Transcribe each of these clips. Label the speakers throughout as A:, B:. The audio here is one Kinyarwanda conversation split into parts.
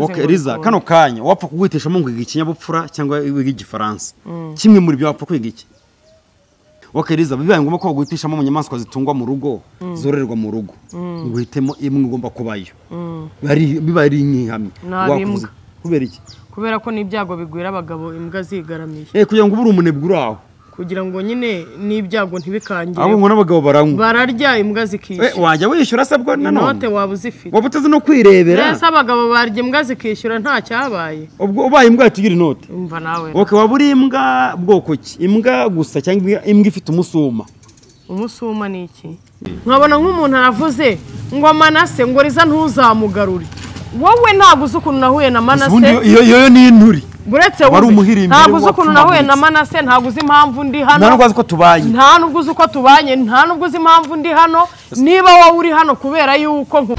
A: nabikoze.
B: Okay, Liza, kano kanya wapfa kuguhitishamo ngo wiga ikinyabupfura cyangwa wiga igifaransa. Kimwe muri byo wapfa kwiga iki? Okay, Liza, bibaye ngombwa ko baguhitishamo mu nyamaswa zitungwa mu rugo, zororerwa mu rugo. Nguhitemo imwe ugomba kubayo. Bibaye ari inyihamye.
A: Wakuvuze
B: kubera iki?
A: Kubera ko n'ibyago bigwira abagabo imbwa zigaramiye.
B: Kugira ngo ubure umunebwe uraho.
A: Kugira ngo nyine n'ibyago ntibikangire.
B: Abo ngo n'abagabo baranywa.
A: Bararya imbwa zikishyura.
B: Wajya wishyura se bwo nanone?
A: Inote waba uzifite.
B: Waba utazi no kwirebera.
A: Ese abagabo barya imbwa zikishyura nta cyabaye.
B: Ubwo ubaye imbwa tugira inote.
A: Umva nawe.
B: Okay, waba uri imbwa bwoko ki? Imbwa gusa cyangwa imbwa ifite umusuma?
A: Umusuma ni iki? Nkabona nk'umuntu aravuze ngo Manase ngo Liza ntuzamugarure. Wowe ntabwo uzi ukuntu nahuye na Manase.
B: Iyo ni inturi.
A: Buretse wowe ntabwo uzi ukuntu nahuye na Manase, ntabwo uzi impamvu ndi hano.
B: Nta nubwo uzi ko tubanye.
A: Nta nubwo uzi uko tubanye, nta nubwo uzi impamvu ndi hano. Niba wowe uri hano kubera yuko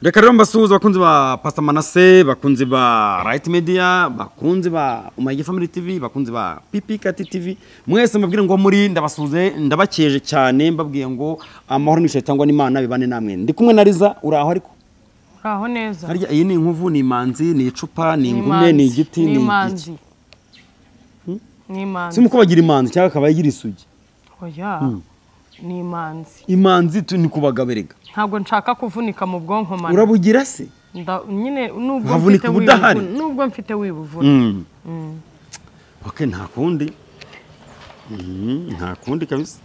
B: Reka rero mbasuhuze bakunzi ba Pastor Manase, bakunzi ba Right Media, bakunzi ba Umayigi Family TV, bakunzi ba PPKT TV. Mwese mbabwire ngo muri ndabasuhuze, ndabakeje cyane, mbabwiye ngo amahoro n'ishe tangwa n'Imana bibane namwe. Ndi kumwe na Liza, uraho ariko?
A: Uraho neza.
B: Harya iyi ni inkuvu, ni imanzi, ni icupa, ni ingume, ni igiti, ni
A: imanzi. Ni imanzi.
B: Simuko bagira imanzi cyangwa akaba yagira isugi.
A: Oya. Ni imanzi.
B: Imanzi ni kubagaberega.
A: Ntabwo nshaka kuvunika mu bwonko mana.
B: Urabugira se?
A: Nyine nubwo mfite wibuvuna, nubwo mfite wibuvuna.
B: Okay, nta kundi. Nta kundi kabisa.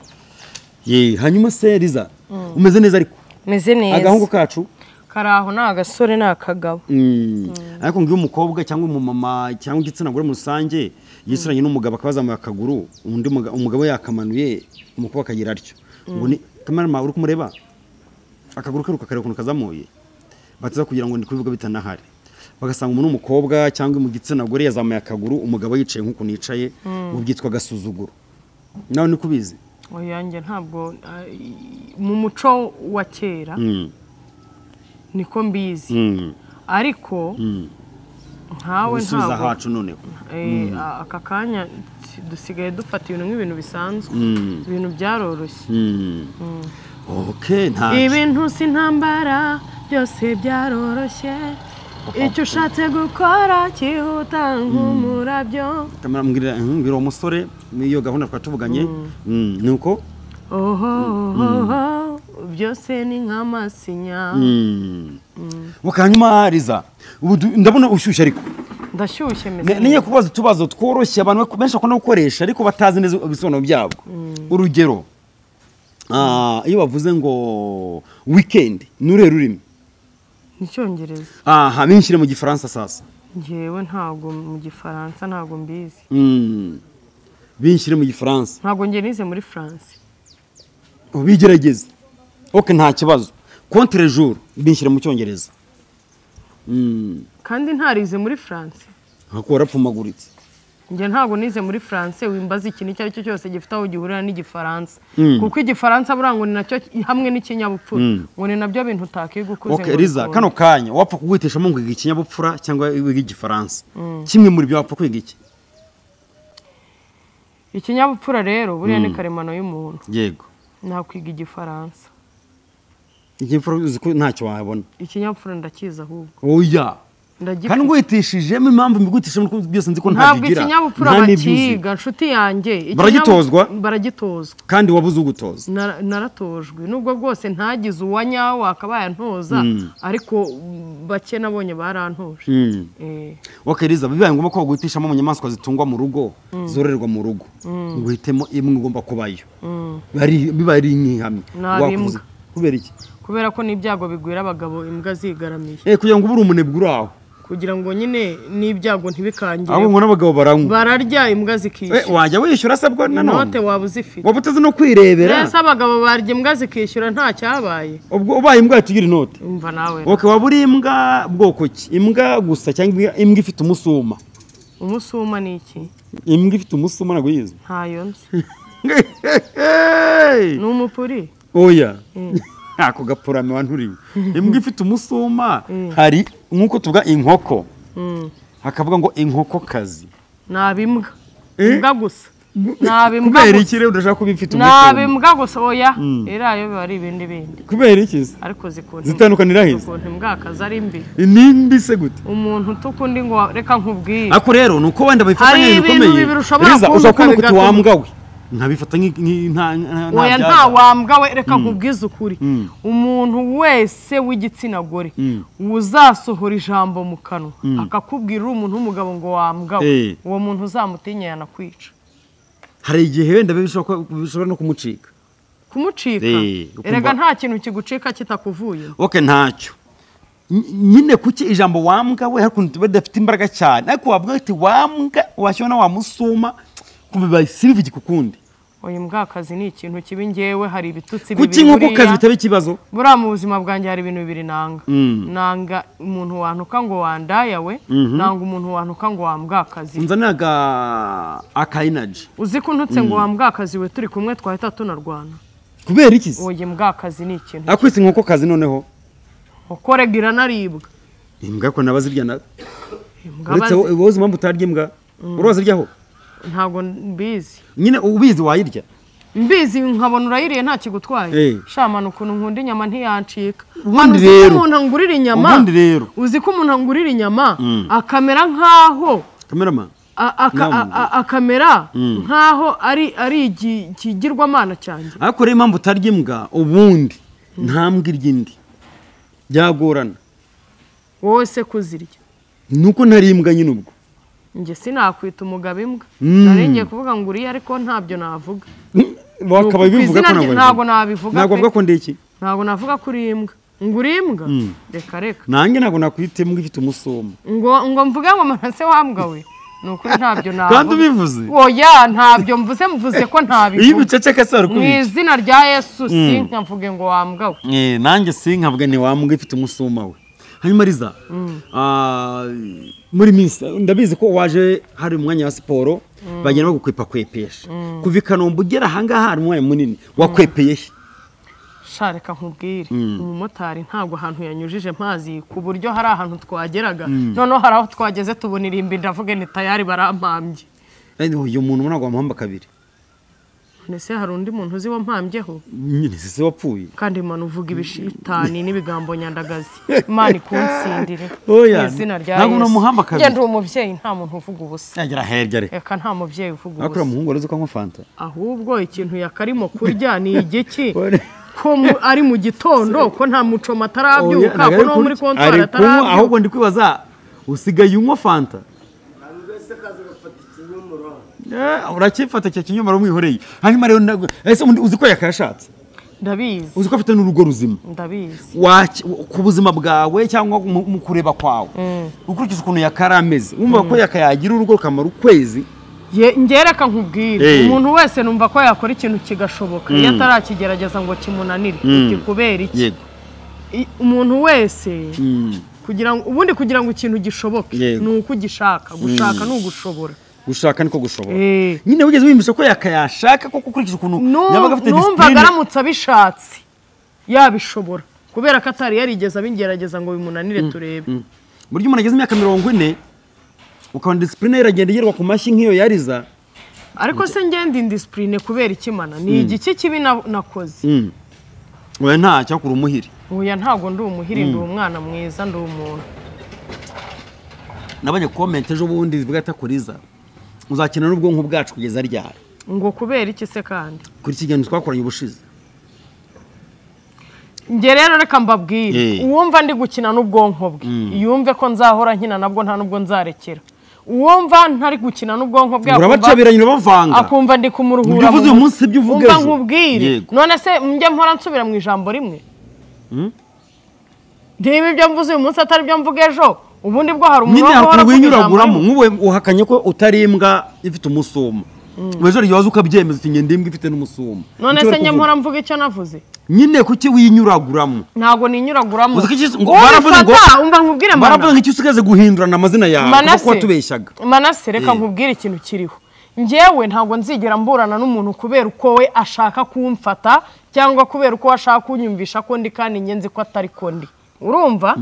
B: Ye, hanyuma se Liza, umeze neza ariko?
A: Meze neza.
B: Agahungu kacu
A: karaho na agasore na akagabo.
B: Ariko ngiye umukobwa cyangwa umumama cyangwa igitsina gore mu rusange yisiranye n'umugabo akabazamuye akaguru, undi umugabo yakamanuye, umukobwa akagira atyo. Ngo ni cameraman uri kumureba? Akaguru keruka kare ukuntu kazamuye. Batiza kugira ngo ndi kubivuga bitanahari. Bagasanga umuntu umukobwa cyangwa mu gitsina gore yazamuye akaguru, umugabo yicaye nkuko nicaye, ngo byitwa gasuzuguro. Nawe ni kubizi?
A: Oya nge ntabwo mu muco wa kera niko mbizi. Ariko nkawe ntabwo
B: hacu noneho.
A: Aka kanya dusigaye dufata ibintu nk'ibintu bisanzwe. Ibintu byaroroshye.
B: Okay, nta
A: ibintu sintambara byose byaroroshye. Icyo ushatse gukora cyihuta nk'umurabyo.
B: Kamera mbwira umusore niyo gahunda twatuvuganye. Nuko
A: oho byose ni nk'amasinya.
B: Hanyuma Liza, ndabona ushyushye ariko.
A: Ndashyushye meze.
B: Niye kubaza utubazo tworoshye abantu benshi bakunda gukoresha ariko batazi neza ibisobanuro byabwo. Urugero, iyo bavuze ngo weekend nure rurimi?
A: Ni Icyongereza.
B: Aha, binshyire mu Gifaransa sasa.
A: Ngewe ntabwo mu Gifaransa ntabwo mbizi.
B: Binshyire mu Gifaransa.
A: Ntabwo nge nize muri France.
B: Ubigerageze. Okay, nta kibazo. Contre jour binshyire mu Cyongereza.
A: Kandi ntarize muri France.
B: Hako warapfumaguritse.
A: Nge ntabwo nize muri France, wimbaza ikintu icyo ari cyo cyose gifite aho gihurira n'igifaransa. Kuko igifaransa burango ni nacyo hamwe n'ikinyabupfura. Ngo ni nabyo bintu utakiga ukuze.
B: Okay, Liza, kano kanya wapfa kuguhitishamo ngo wiga ikinyabupfura cyangwa wiga igifaransa. Kimwe muri byo wapfa kwiga iki?
A: Ikinyabupfura rero buriya ni karemano y'umuntu.
B: Yego.
A: Nakwiga igifaransa.
B: Igifaransa uzi ko ntacyo wabona.
A: Ikinyabupfura ndakiza ahubwo.
B: Oya. Kandi ngwitishijemo impamvu mbigutishemo byose nzi ko ntabigira.
A: Ntabwo ikinyabupfura bakiga nshuti yanjye.
B: Baragitozwa?
A: Baragitozwa.
B: Kandi wabuze ugutoza?
A: Naratojwe. Nubwo bwose ntagize uwa nyawo akabaye ntoza, ariko bake nabonye barantoje.
B: Okay, Liza, bibaye ngombwa ko baguhitishamo mu nyamaswa zitungwa mu rugo, zororerwa mu rugo. Nguhitemo imwe ugomba kubayo. Bibaye ari inyihamye.
A: Wakuvuze
B: kubera iki?
A: Kubera ko n'ibyago bigwira abagabo imbwa zigaramiye.
B: Kugira ngo ubure umunebwe uraho.
A: Kugira ngo nyine n'ibyago ntibikangire.
B: Abo ngo n'abagabo baranywa.
A: Bararya imbwa zikishyura.
B: Wajya wishyura se bwo nanone?
A: Inote waba uzifite.
B: Waba utazi no kwirebera.
A: Ese abagabo barya imbwa zikishyura nta cyabaye.
B: Ubwo ubaye imbwa tugira inote.
A: Umva nawe.
B: Okay, waba uri imbwa bwoko ki? Imbwa gusa cyangwa imbwa ifite umusuma?
A: Umusuma ni iki?
B: Imbwa ifite umusuma ntabwo yizi.
A: Ntayo nzi. Ni umupuri?
B: Oya. Ako gapurame wanturiwe. Imbwa ifite umusuma hari nkuko tuvuga inkoko. Hakavuga ngo inkokokazi.
A: Nabimbwa. Imbwa gusa. Nabimbwa
B: Kubera iki rero udashaka kuba ifite umusuma?
A: Nabimbwa gusa, oya, irayo biba ari ibindi bindi.
B: Kubera iki se?
A: Ariko zikuntu
B: Zitandukanira he?
A: Ukuntu imbwakazi ari mbi.
B: Ni mbi se gute?
A: Umuntu utuka undi ngo reka nkubwire.
B: Ariko rero nuko wenda babifata
A: Hari
B: nk'ibintu
A: ibintu
B: bikomeye.
A: bibiri ushobora
B: Liza,
A: kumva
B: ushobora kubona kuti
A: ukabigatuma.
B: wambwa we nkabifata nta
A: Oya,
B: byaza.
A: nta wambwa we, reka nkubwize ukuri. Umuntu wese w'igitsina gore uzasohora ijambo mu kanwa akakubwira uri umuntu w'umugabo ngo wambwa we, uwo muntu uzamutinye yanakwica.
B: Hari igihe wenda bishobora no kumucika.
A: Kumucika?
B: Ukumva-
A: Erega nta kintu kigucika kitakuvuye.
B: Okay, ntacyo. Nyine kuki ijambo wambwa we hari ukuntu badafite imbaraga cyane, ariko wavuga ati wambwa washyira wamusuma kumva bibaye bivugika ukundi.
A: Oya, imbwakazi ni ikintu kibi. Ngewe hari ibitutsi
B: Kuki
A: bibiri
B: nk'uko kazi
A: buriya.
B: bitaba ikibazo?
A: Buriya mu buzima bwanjye hari ibintu bibiri nanga. Nanga umuntu wantuka ngo wandaya we, nanga umuntu wantuka ngo wambwakazi.
B: Nzanira aka energy.
A: Uzi ko untutse ngo wambwakazi we, turi kumwe twahita tunarwana.
B: Kubera iki se?
A: Oya, imbwakazi ni ikintu.
B: Akwise inkoko kazi noneho?
A: Ukorega iranaribwa.
B: Imbwa ko nabazirya na
A: Imbwa
B: uretse wowe uzi impamvu utarya imbwa? Uraziryaho?
A: Ntabwo mbizi.
B: Nyine ubizi wayirya?
A: Mbizi nkabona urayiriye nta kigutwaye. Shamana ukuntu nkunda inyama ntiyancika.
B: Ubundi
A: Manu, uzi ko
B: rero.
A: umuntu angurira inyama,
B: Ubundi rero.
A: uzi ko umuntu angurira inyama akamera nkaho
B: Cameraman.
A: a- akamera nkaho ari ikigirwamana cyanjye.
B: Ariko rero impamvu utarya imbwa, ubundi nta mbwa irya indi, byagorana.
A: Wowe se kuzirya?
B: Nuko ntari imbwa nyine ubwo.
A: Njye sinakwita umugabo imbwa. Nari ngiye kuvuga ngo uriya, ariko ntabyo navuga.
B: Wakaba
A: Ku
B: bivuga
A: izina
B: ko
A: ntabwo nabivuga
B: ntabwo
A: pe.
B: avuga ko ndi iki.
A: Ntabwo navuga ko uri imbwa, ngo uri imbwa, reka reka.
B: Nanjye ntabwo nakwita imbwa ifite umusoma.
A: Ngo mvuge ngo Manase wambwa we, ni ukuri ntabyo navuga.
B: Kandi ubivuze.
A: Oya, ntabyo mvuze, mvuze ko
B: Iyo
A: ntabivuga.
B: ubiceceka se wari
A: Mu
B: kubica?
A: izina rya Yesu, sinkavuge ngo wambwa we.
B: Nanjye sinkabwe ni wambwa ifite umusuma we. Hanyuma Liza, muri minsi ndabizi ko waje hari umwanya wa siporo, bagenda bagukwepakwepesha kuva i Kanombe ugera ahangaha, hari umwanya munini wakwepeye he?
A: Sha, reka nkubwire, umumotari ntabwo ahantu yanyujije mpazi, ku buryo hari ahantu twageraga, noneho hari aho twageze tubona irimbi, ndavuge ni tayari barampambye.
B: Uyu muntu ntabwo wamuhamba kabiri.
A: None se hari undi muntu uzi wampambyeho?
B: Nyine se wapfuye.
A: Kandi manu uvuga ibishitani n'ibigambo nyandagazi, Imana ikunsindire
B: Oya,
A: mu izina rya
B: ntabwo
A: Yesu.
B: namuhamba kabiri.
A: Njye ndi umubyeyi, nta muntu uvuga ubusa.
B: Yagera hirya re.
A: Reka, nta mubyeyi uvuga
B: Ariko uriya
A: ubusa.
B: muhungu wari uzi ko anywa fanta?
A: Ahubwo ikintu yakarimo kurya ni igiki?
B: Oya.
A: Ko ari mu gitondo, ko nta mucoma
B: Oya,
A: atarabyuka,
B: ntabwo
A: ko
B: ari
A: no muri
B: kurya.
A: kontwari
B: Ari kunywa,
A: atarabyuka.
B: ahubwo ndi kwibaza, usigaye unywa fanta? Urakifata icyo kinyomoro mwihoreye. Hanyuma rero ese ubundi uzi ko yakayashatse?
A: Ndabizi.
B: Uzi ko afite n'urugo ruzima?
A: Ndabizi.
B: Ku buzima bwawe cyangwa mu kureba kwawe, ukurikije ukuntu yakari ameze, wumva ko yakayagira urugo rukamara ukwezi?
A: Njye reka nkubwire, umuntu wese numva ko yakora ikintu kigashoboka iyo atarakigerageza ngo kimunanire. Uti kubera iki?
B: Yego.
A: Umuntu wese kugira ngo, ubundi kugira ngo ikintu gishoboke ni uko ugishaka. Gushaka ni ugushobora.
B: Gushaka niko gushobora. Nyine wigeze wiyumvisha ko yakayashaka koko, ukurikije ukuntu yabaga afite
A: Numvaga
B: discipline?
A: aramutse abishatse yabishobora, kubera ko atari yarigeze abigerageza ngo bimunanire turebe.
B: Buryo umuntu ageze imyaka 40 ukabona discipline ye iragenda igerwa ku mashyi nk'iyo yariza.
A: Ariko se ngenda indiscipline kubera ikimana ni igiki kibi nakoze?
B: Oya, ntacyo, akura umuhiri.
A: Oya, ntabwo ndi umuhiri, ndi umwana mwiza, ndi umuntu.
B: Nabonye comment ejo bundi zivuga ati akuriza uzakina n'ubwonko bwacu kugeza ryari?
A: Ngo kubera iki se kandi?
B: Kuri iki kiganiro twakoranye ubushize.
A: Njye rero reka mbabwire, uwumva ndi gukina n'ubwonko bwe yumve ko nzahora nkina nabwo, nta nubwo nzarekera. Uwumva ntari gukina n'ubwonko bwe
B: Urabacabiranye, urabavanga.
A: Akumva ndi kumuruhura
B: Ibyo uvuze
A: mu
B: uyu munsi, ibyo uvuga
A: Umva
B: ejo.
A: nkubwire. None se njye mpora nsubira mu ijambo rimwe? Niba ibyo mvuze uyu munsi atari byo mvuga ejo, ubundi bwo hari umuntu
B: Nyine hari
A: uhora
B: ukuntu
A: avuga ijambo
B: winyuraguramo.
A: rimwe.
B: Nk'ubu uhakanye ko utari imbwa ifite umusuma, ejo waza ukabyemeza uti ngende imbwa ifite n'umusuma.
A: None
B: Nicyo
A: se
B: bari
A: njye
B: kuvuga.
A: mpora mvuga icyo navuze?
B: Nyine kuki winyuraguramo?
A: Ntabwo ninyuraguramo.
B: Uzi ko ngo baravuze ngo
A: Ubifata, umva nkubwire mana.
B: Baravuze ngo icyo usigaze guhindurana amazina yawe kuko
A: Manase,
B: watubeshyaga.
A: Manase, reka nkubwire ikintu kiriho. Njyewe ntabwo nzigera mburana n'umuntu kubera uko we ashaka kumfata cyangwa kubera uko we ashaka kunyumvisha ko ndi, kandi njye nzi ko atari ko ndi. Urumva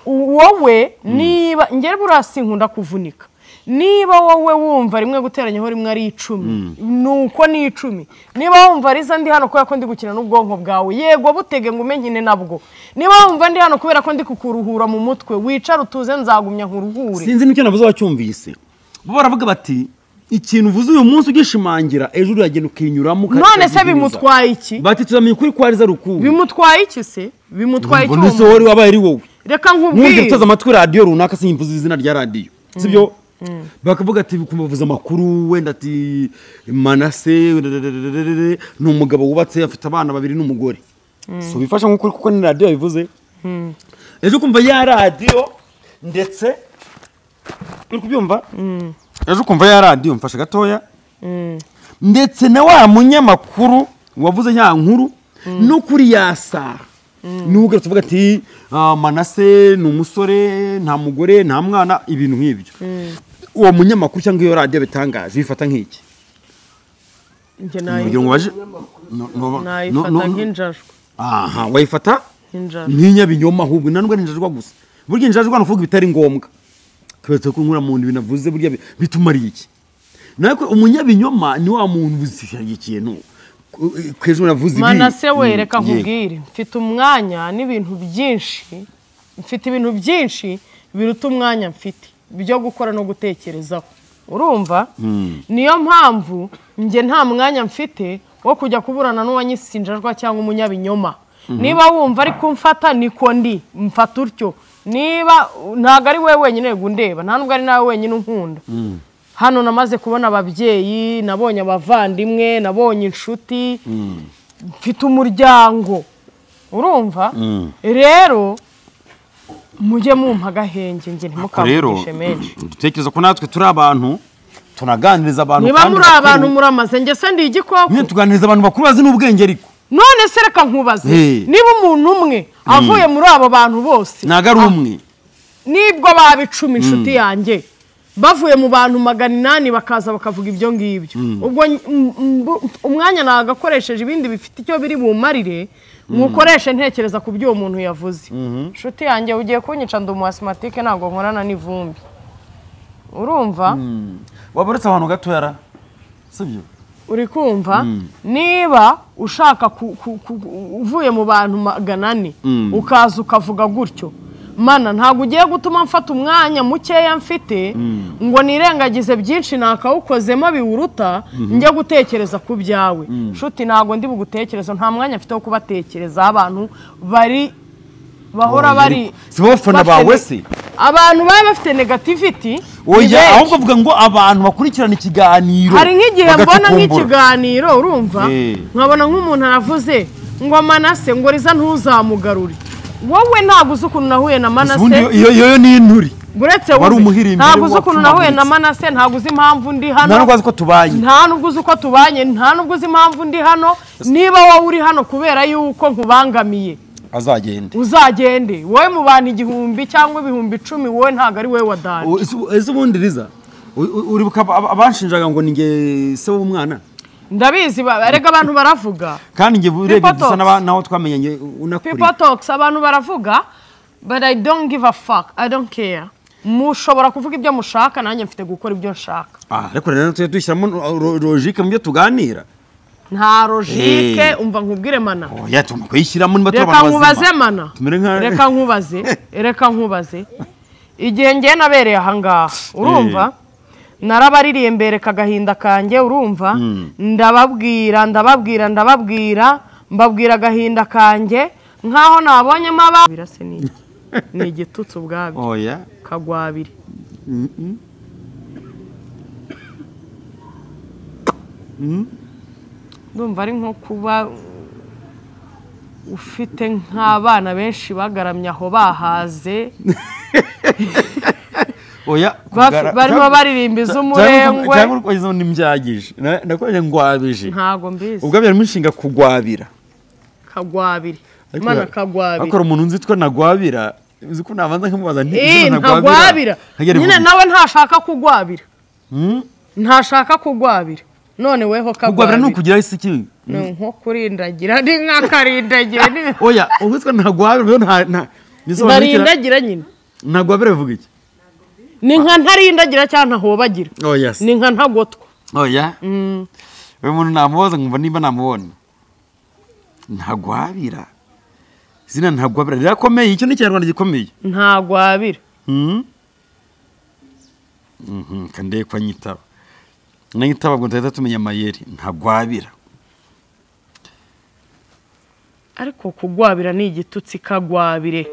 A: wowe, niba njye buriya sinkunda kuvunika. Niba wowe wumva rimwe guteranyaho rimwe ari 10, nuko ni 10. Niba wumva Liza ndi hano kubera ko ndi gukina n'ubwonko bwawe, yego butege ngo umenyine nabwo. Niba wumva ndi hano kubera ko ndi kukuruhura mu mutwe, wicara utuze nzagumya nkuruhure.
B: Sinzi nicyo navuze wacyumvise. Bo baravuga bati ikintu uvuze uyu munsi ugishimangira ejo uragenda ukinyuramo.
A: None se bimutwaye iki?
B: Bati tuzamenye kuri kwa Liza Rukundo.
A: Bimutwaye iki se? Bimutwaye iki?
B: Ngo nise wari wabaye ari wowe.
A: Reka nkubwire.
B: Nkunze guteza amatwi radio runaka simvuze izina rya radio. Sibyo? Bakavuga ati kubavuza amakuru wenda ati Manase ni umugabo wubatse afite abana babiri n'umugore. So bifasha nkuko kuko ni radio yabivuze. Ejo kumva ya radio ndetse uri kubyumva? Ejo kumva ya radio mfasha gatoya. Ndetse na wa munyamakuru wavuze ya nkuru no kuri ya saha. Nubwo tuvuga ati Manase ni umusore nta mugore nta mwana ibintu nk'ibyo. Uwo munyamakuru cyangwa iyo radio bitangaje bifata nk'iki?
A: Nge nayifata nk'injajwa.
B: Aha, wayifata nk'inyabinyoma ahubwo nanubwo n'injajwa gusa. Burya injajwa no kuvuga bitari ngombwa. Twese ko nkura muntu binavuze burya bitumariye iki? Nako umunyabinyoma ni wa muntu uzishyira ikintu. Kwejo navuze ibi.
A: Manase we reka nkubwire, mfite umwanya n'ibintu byinshi, mfite ibintu byinshi biruta umwanya mfite byo gukora no gutekerezaho. Urumva? Niyo mpamvu nge nta mwanya mfite wo kujya kuburana n'uwanyisinjajwa cyangwa umunyabinyoma. Niba wumva ari kumfata niko ndi, mfata utyo. Niba ntago ari wewe wenyine gundeba, nta nubwo ari nawe wenyine unkunda. Hano namaze kubona ababyeyi, nabonye abavandimwe, nabonye inshuti, mfite umuryango. Urumva? Rero mujye mumpa agahenge nge ntimukavugishe menshi.
B: Dutekereza ko natwe turi abantu tunaganiriza abantu.
A: Niba muri abantu muramaze nge se ndi igikoko.
B: Nyine tuganiriza abantu bakuru bazi n'ubwenge ariko.
A: None se reka nkubaze, niba umuntu umwe avuye muri abo bantu bose,
B: ntago ari umwe,
A: nibwo babicumi inshuti yanjye bavuye mu bantu 800 bakaza bakavuga ibyo ngibyo, ubwo umwanya nagakoresheje ibindi bifite icyo biri bumarire, mukoreshe ntekereza ku byo uwo muntu yavuze. Inshuti yanjye ugiye kunyica ndi umu asthmatique ntabwo nkorana n'ivumbi. Urumva?
B: Wabarutse abantu gatoya sibyo?
A: Uri kumva? Niba ushaka uvuye mu bantu 400 ukaza ukavuga gutyo, mana ntabwo ugiye gutuma mfata umwanya mukeya mfite ngo nirengagize byinshi nakawukozemo biwuruta njye gutekereza ku byawe. Nshuti ntabwo ndi bugutekereza, nta mwanya mfite wo kubatekereza abantu bari bahora bari
B: si bafana bawe se
A: abantu baba bafite negativity.
B: Oya, ahubwo vuga ngo abantu bakurikirana ikiganiro.
A: Hari nk'igihe mbona nk'ikiganiro urumva nkabona nk'umuntu aravuze ngo Manase ngo Liza ntuzamugarure. Wowe ntabwo uzi ukuntu nahuye na Manase.
B: Iyo ni inturi.
A: Buretse wowe ntabwo uzi ukuntu nahuye na Manase, ntabwo uzi impamvu ndi hano.
B: Nta nubwo uzi ko tubanye.
A: Nta nubwo uzi uko tubanye, nta nubwo uzi impamvu ndi hano. Niba wowe uri hano kubera yuko nkubangamiye,
B: azagende.
A: Uzagende. Wowe mu bantu 1000 cyangwa 10,000 wowe ntago ari wowe wadanje.
B: Ese ubundi Liza uribuka abanshinjaga ngo ninge se w'umwana?
A: Ndabizi erega abantu baravuga.
B: Kandi nge urebye dusa naho twamenyanye unakuri.
A: People talks, abantu baravuga, but I don't give a fuck. I don't care. Mushobora kuvuga ibyo mushaka nanjye mfite gukora ibyo nshaka.
B: Ariko rero tujye dushyiramo logique mu byo tuganira.
A: Nta logique, umva nkubwire mana.
B: Oya tugomba kuyishyiramo niba turi abantu
A: bazima. Reka nkubaze mana. Reka nkubaze, reka nkubaze. Igihe ngiye nabereye aha ngaha, urumva? Narabaririye mbereka agahinda kanjye, urumva? Ndababwira, ndababwira, ndababwira, mbabwira agahinda kanjye nkaho nabonyemo aba birase ni iki? Ni igitutsi ubwabyo.
B: Oya.
A: Kagwabiri. Ndumva ari nko kuba ufite nk'abana benshi bagaramye aho bahaze.
B: Oya,
A: barimo baririmba iz'umurengwe.
B: Cyangwa urwaye nimbyagije. Nakoje ngwabije.
A: Ntago mbizi.
B: Ubwo byari mushinga kugwabira.
A: Kagwabira. Imana kagwabira.
B: Akora umuntu nzi twa nagwabira, uzi ko nabanza nkamubaza nti
A: ntagwabira. Nyine nawe ntashaka kugwabira. Ntashaka kugwabira. None weho kagwabira.
B: Kugwabira ni ukugira isi ki?
A: Ni nko kurindagira, ni nk'akarindagira.
B: Oya, ubwo twa ntagwabira nta
A: ntarindagira nyine.
B: Ntagwabira bivuga iki?
A: Ni nka ntarindagira cyangwa ntahobagira.
B: Oh yes.
A: Ni nka ntagotwa.
B: Oya. Uyu muntu namubaza nkumva niba namubona. Ntagwabira. Izina ntagwabira rirakomeye, icyo ni Ikinyarwanda gikomeye.
A: Ntagwabira.
B: Kandeye kwa nyitaba. Nanyitaba ngo ndahita tumenya amayeri. Ntagwabira.
A: Ariko kugwabira ni igitutsi kagwabire.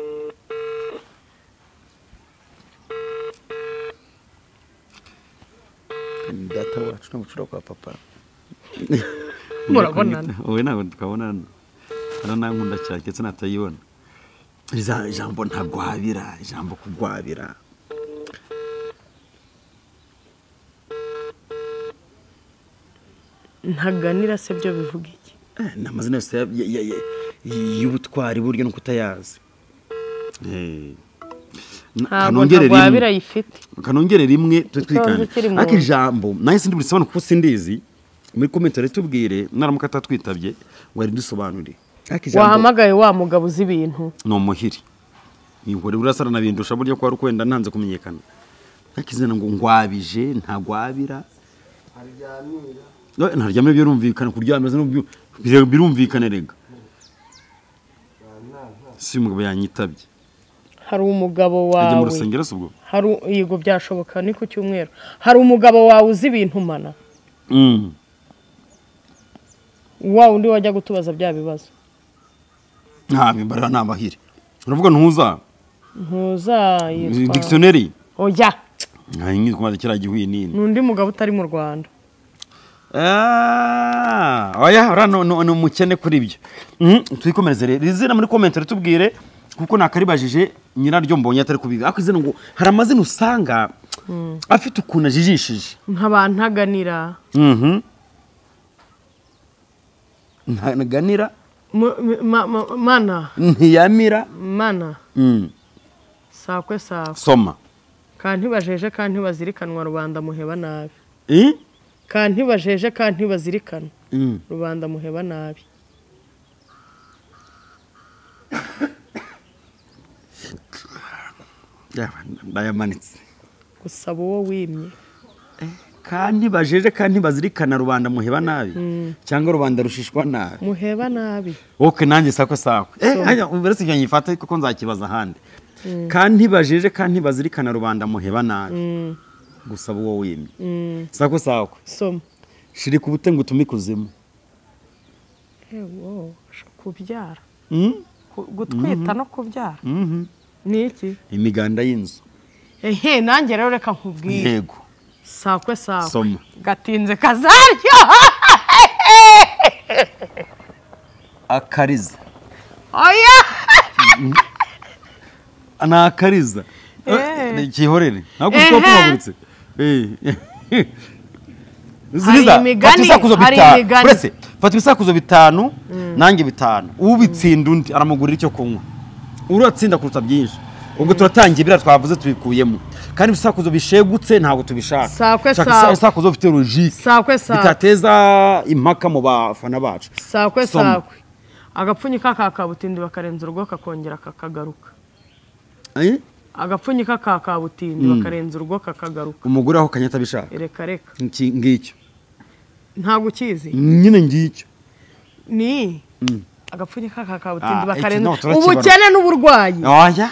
B: Data wacu n'ubucura kwa papa.
A: Murabonana.
B: Owe ntabwo tukabonana. Aranankunda cyane ndetse natayibona. Ijambo ntagwabira, ijambo kugwabira.
A: Ntaganira se byo bivuga iki?
B: Ni amazina yose y'ubutwari buryo no kutayazi.
A: Kanongere rimwe.
B: Kanongere rimwe twitwikane. Ariko ijambo naye sindi burisobanura kuko sindizi. Muri comment tubwire naramuka atatwitabye ngo ari dusobanure.
A: Wahamagaye wa mugabo uzi ibintu.
B: Ni umuhiri. Ihore urasara nabindusha buryo ko ari kwenda ntanze kumenyekana. Ariko izina ngo ngwabije ntagwabira.
C: Aryamira.
B: Ntaryamira birumvikana kuryamira no birumvikana rega. Si umugabo yanyitabye.
A: Hari umugabo wawe.
B: Ajya mu rusengero se ubwo?
A: Hari yego byashoboka ni ku cyumweru. Hari umugabo wawe uzi ibintu mana. Wa undi wajya gutubaza bya bibazo.
B: Nta bimbara nabahire. Uravuga ntuza?
A: Ntuza yitwa
B: dictionary.
A: Oya.
B: Nta ngi kumaze kira gihuye nini.
A: Nundi mugabo utari mu Rwanda.
B: Oya ora no no mukene kuri ibyo. Twikomereze rero. Izina muri comment tubwire kuko nakaribajije nyiraryo mbonye atari kubiga. Ariko izina ngo hari amazina usanga afite ukuntu ajijishije.
A: Nkabantaganira.
B: Ntaganira.
A: Mana.
B: Ntiyamira.
A: Mana. Sakwe sakwe.
B: Soma.
A: Kanti bajeje kanti bazirikanwa rubanda muheba nabi. Kanti bajeje kanti bazirikana. Rubanda muheba nabi.
B: Ndayamanitse.
A: Gusaba uwo wimye.
B: Kandi bajeje kandi bazirikana rubanda muheba nabi cyangwa rubanda rushishwa nabi.
A: Muheba nabi.
B: Okay nanjye sakwe sakwe. Hanya uretse ibyo nyifata kuko nzakibaza ahandi. Kandi bajeje kandi bazirikana rubanda muheba nabi. Gusaba uwo wimye. Sakwe sakwe.
A: Soma.
B: Shirika ubute ngo utume ikuzimu.
A: Ewo, kubyara. Gutwita no kubyara. Ni iki?
B: Imiganda y'inzu.
A: Ehe nanjye rero reka nkubwire.
B: Yego.
A: Sakwe sakwe.
B: Soma.
A: Gatinze kazaryo.
B: Akariza.
A: Oya.
B: Ana akariza. Kihorere. Ntabwo twapfumagurutse.
A: Ziriza. Fata
B: uretse fata ibisakuzo bitanu nanjye bitanu. Ubitsinda undi aramugurira icyo kunywa. Uratsinda kuruta byinshi. Ubwo turatangiye bira twavuze tubikuyemo. Kandi ibisakuzo bishegutse ntabwo tubishaka.
A: Sakwe sakwe.
B: Isakuzo bifite logique.
A: Sakwe sakwe.
B: Bitateza impaka mu bafana bacu.
A: Sakwe sakwe. Agapfunyika ka kabutindi bakarenza urugo kakongera kakagaruka. Agapfunyika ka kabutindi bakarenza urugo kakagaruka.
B: Umugore aho kanyata bishaka.
A: Reka reka.
B: Ngicyo.
A: Ntabwo ukizi.
B: Nyine ngicyo.
A: Ni agapfunyika ka kabutindi bakarenza ubukene n'uburwayi.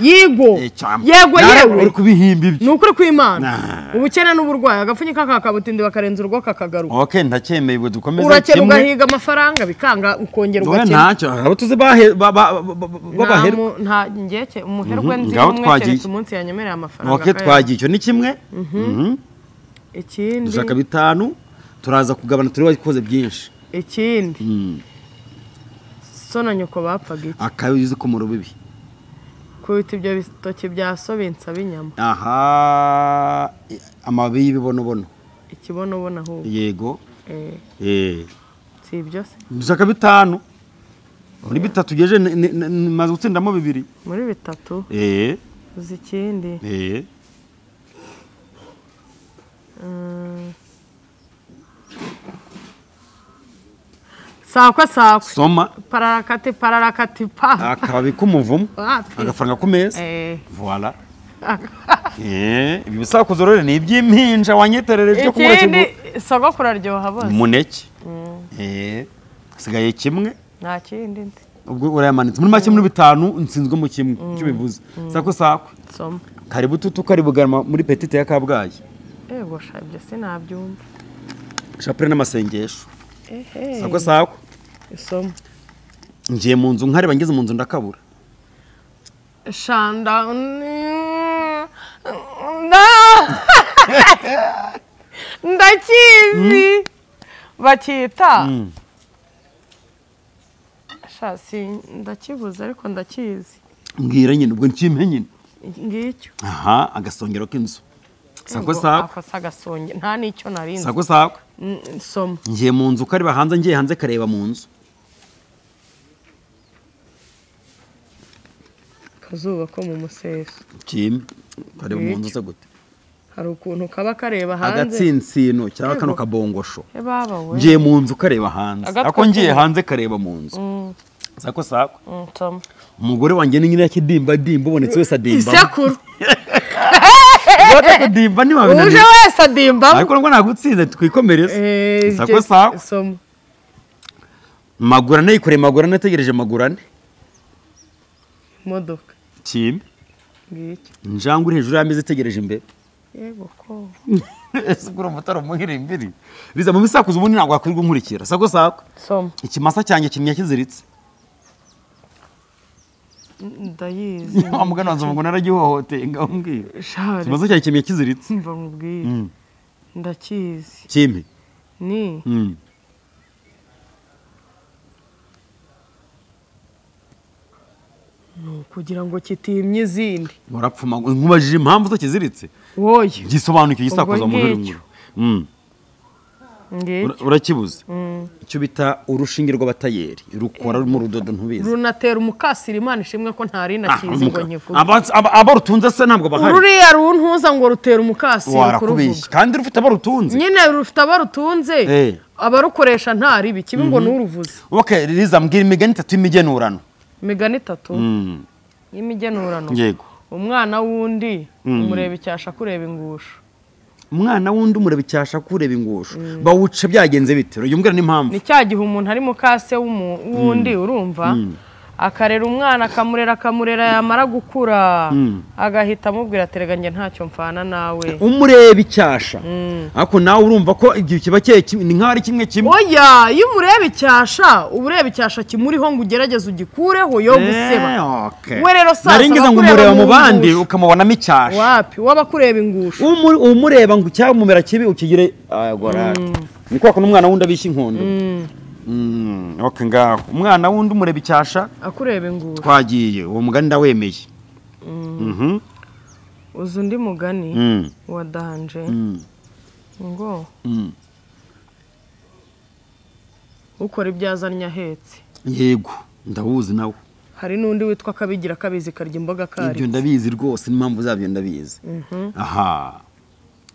A: Yego. Yego yewe.
B: Uri kubihimba ibyo.
A: Ni ukuri kw'Imana. Ubukene n'uburwayi agapfunyika ka kabutindi bakarenza urugo kakagaruka.
B: Okay ndacyemeye ubwo dukomeze
A: kimwe. Urakena ugahiga amafaranga bikanga ukongera ugakena.
B: Ntacyo abo tuzi babaherwa.
A: Nta ngeke umuherwe nzi umwe keretse umunsi yanyemereye amafaranga.
B: Okay twagiye icyo ni kimwe.
A: Ikindi.
B: Dushaka bitanu turaza kugabana turi bakoze byinshi.
A: Ikindi. So na nyoko bapfaga iki?
B: Akabizi ko mu rubibi.
A: Kubita ibyo bitoki bya so binsaba inyama.
B: Aha amababi y'ibibonobono.
A: Ikibonobono ahubwo.
B: Yego.
A: Si ibyo se?
B: Dushaka bitanu. Muri bitatu geje maze gutsindamo bibiri.
A: Muri bitatu? Uzi ikindi? Sakwe sakwe.
B: Soma.
A: Pararakati pararakati pa.
B: Akababi k'umuvumo. Agafaranga ku meza. Voilà. Ibi bisakuzo rero ni iby'impinja wanyeterereje cyo kumura
A: Ikindi sogokuru aryoha bose.
B: Umuneke. Hasigaye kimwe.
A: Nta kindi nzi.
B: Ubwo urayamanitse muri make muri 5 nsinzwe mu kimwe icyo bivuze. Sako sako.
A: Soma.
B: Karibu tutu karibu garama muri petite ya Kabgayi.
A: Ego shabye sinabyumva.
B: Shapure n'amasengesho. Sako sako.
A: Soma.
B: Ngiye mu nzu nkareba ngeze mu nzu ndakabura.
A: Shanda ndakizi bakita shasi ndakibuze ariko ndakizi.
B: Mbwira nyine ubwo nkimpe nyine.
A: Ngicyo.
B: Aha agasongero k'inzu. Sako sako.
A: Ako agasonge nta nicyo narinze.
B: Sako sako.
A: Soma.
B: Ngiye mu nzu kareba hanze ngiye hanze kareba mu nzu.
A: Kazuba ko mu museso.
B: Kimwe kareba mu nzu se gute?
A: Hari ukuntu kaba kareba hanze.
B: Agatsinsino cyangwa kano kabongosho.
A: Baba we.
B: Ngiye mu nzu kareba hanze. Ako ngiye hanze kareba mu nzu. Sako sako.
A: Soma.
B: Umugore wanjye ni nyina yakidimba dimba ubonetse wese adimba.
A: Isekuru.
B: Bata kudimba ni wabinaniye.
A: Uje wese adimba.
B: Ariko ngo nagutsinze twikomereze. Sako sako.
A: Soma.
B: Magurane ikore magurane ategereje magurane.
A: Imodoka.
B: Kimwe.
A: Ngicyo.
B: Injangwe hejuru y'ameza itegereje imbere.
A: Yego ko.
B: Ese gura mutaro muhira imbiri. Biza mu bisakuzo ubundi ntabwo wakwirwa nkurikira. Sako sako.
A: Soma.
B: Ikimasa cyanjye kimya kiziritse.
A: Ndayizi.
B: Wa mugana wanze ngo naragihohoteye ngaho mbwira. Ikimasa cyanjye kimya kiziritse.
A: Mva nkubwire. Ndakizi.
B: Kimwe.
A: Ni. Kugira ngo kitimye izindi.
B: Murapfuma nkubajije impamvu zo kiziritse.
A: Woye.
B: Gisobanukiye gisakuza mu rurimi. Urakibuze. Icyo bita urushinge rw'abatayeri rukora mu rudodo ntubizi.
A: Runatera umukasira Imana ishimwe ko ntari nakizi ngo nkivuge.
B: Abo rutunze se ntabwo bahari.
A: Ruriya runtuza ngo rutera umukasira kuruvuga.
B: Kandi rufite abo rutunze.
A: Nyine rufite abo rutunze. Abarukoresha ntari bikibi ngo nuruvuze.
B: Okay, Liza mbwira imigani itatu y'imigenurano.
A: Imigani itatu y'imigenurano.
B: Yego.
A: Umwana wundi umureba icyasha kureba ingusho.
B: Umwana wundi umureba icyasha kureba ingusho. Bawuca byagenze bite? Uyumbwira n'impamvu.
A: Ni cya gihe umuntu ari mukase w'undi urumva akarera umwana akamurera akamurera yamara gukura agahita amubwira aterega njye ntacyo mfana nawe.
B: Umureba icyasha. Ariko nawe urumva ko igihe kiba ni nkaho ari kimwe kimwe.
A: Oya, iyo umureba icyasha ubureba icyasha kimuriho ngo ugerageze ugikureho yo guseba. We rero sasa
B: naringiza ngo umureba mu bandi ukamubonamo icyasha.
A: Wapi waba kureba ingusho.
B: Umureba ngo cyamumera kibi ukigire agora. Ni kwa kuno umwana wundi abishya inkondo. Okay ngaho. Umwana wundi umureba icyasha
A: akureba ingusho.
B: Twagiye uwo mugani ndawemeye.
A: Uzi undi mugani wa danje ngo ukora ibyazanye ahetse.
B: Yego ndawuzi nawe.
A: Hari n'undi witwa kabigira kabizi karya imboga kari.
B: Ibyo ndabizi rwose n'impamvu zabyo ndabizi. Aha.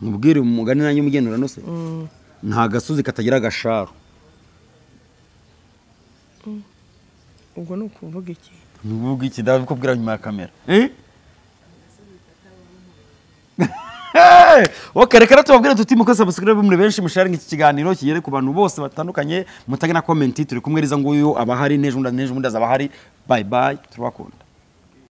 B: Mubwire umugani nanjye umugenura se. Nta gasozi katagira agasharo.
A: Ubwo ni ukuvuga iki?
B: Nuvuga iki ndabikubwira nyuma ya kamera. Okay, reka tubabwire tuti muko subscribe muri benshi musharinga iki kiganiro kigere ku bantu bose batandukanye mutage na comment turi kumwe Liza nguyu abahari n'ejo n'ejo azaba hari. Bye bye turabakunda.